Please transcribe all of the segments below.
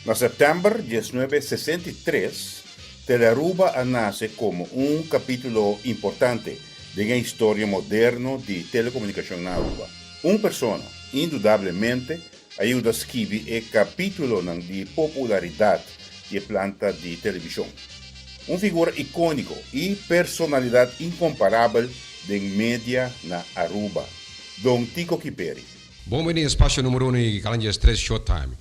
Na sèptèmber 1963, Telearuba a nase komo un kapítulo importante den e historia moderno di telekomunikashon na Aruba. Un persona, indudablemente, a yuda skibi e kapítulonan di popularidat di e planta di televishon. Un figura ikóniko i personalidat inkomparabel den media na Aruba, Don Tico Kiperi. Bon bini espacio numero uno y Calanjes tres Showtime.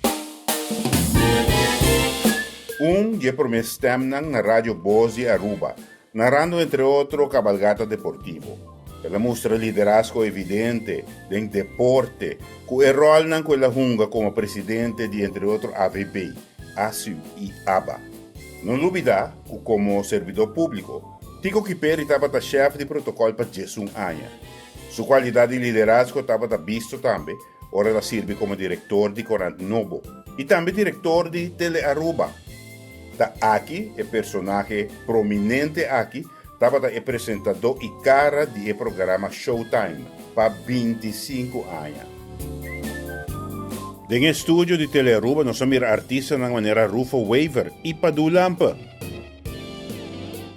Un di e promé stemnan na Radio Bos di Aruba, narando entre otro cabalgata deportivo. El a mustra liderazgo evidente den deporte cu e rolnan cu el a hunga como presidente di entre otro AVB, ASU y aba. No lubida cu como servidor publico, Tico Kiperi tabata chef di protocol pa 11 aña. Su cualidad di liderazgo tabata bisto tambe ora el a sirbi como director di Corant Nobo y tambe director di Telearuba. Ta aki e personahe prominente aki tabata e presentadó i kara di e programa Showtime pa 25 aña. Den e studio di Telearuba nos a mira artistanan manera Rufo Wever i Padú Lampe.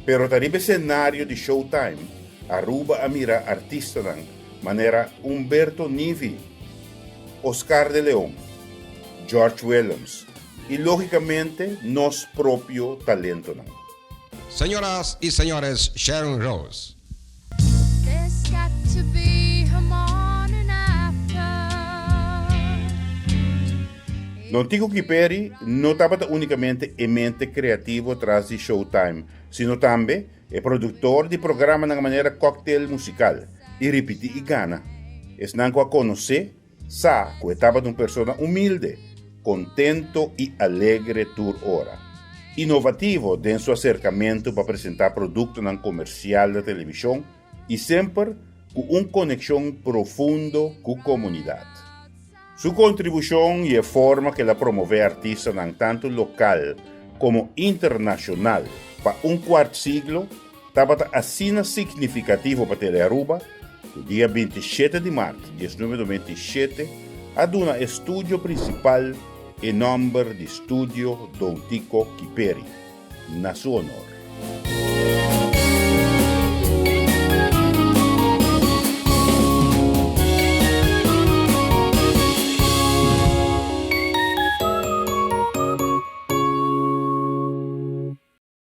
Pero ta riba e senario di Showtime Aruba a mira artistanan manera Humberto Nivi, Oscar de Leon, George Willems i lógikamente nos propio talentonan. Señoras y señores Sharon Rose. There's got to be a morning after. Don Tico Kiperi no tabata únikamente e mente kreativo tras di Showtime, sino tambe e produktor di programanan manera Cocktail Musical i Ripití i Gana. Esnan ku a konosé Sa ku e tabata un persona humilde, kontento i alegre tur ora. Inovativo den su aserkamentu pa presentá produktonan komersial na televishon i semper ku un konekshon profundo ku komunidat. Su kontribushon i e forma ku el a promové artistanan tantu lokal komo internashonal pa un kuart siglo Tabata asina signifikativo pa Telearuba ku dia 27 di mart 1997 a duna e studio prinsipal e nòmber di Studio Don Tico Kiperi na su honor.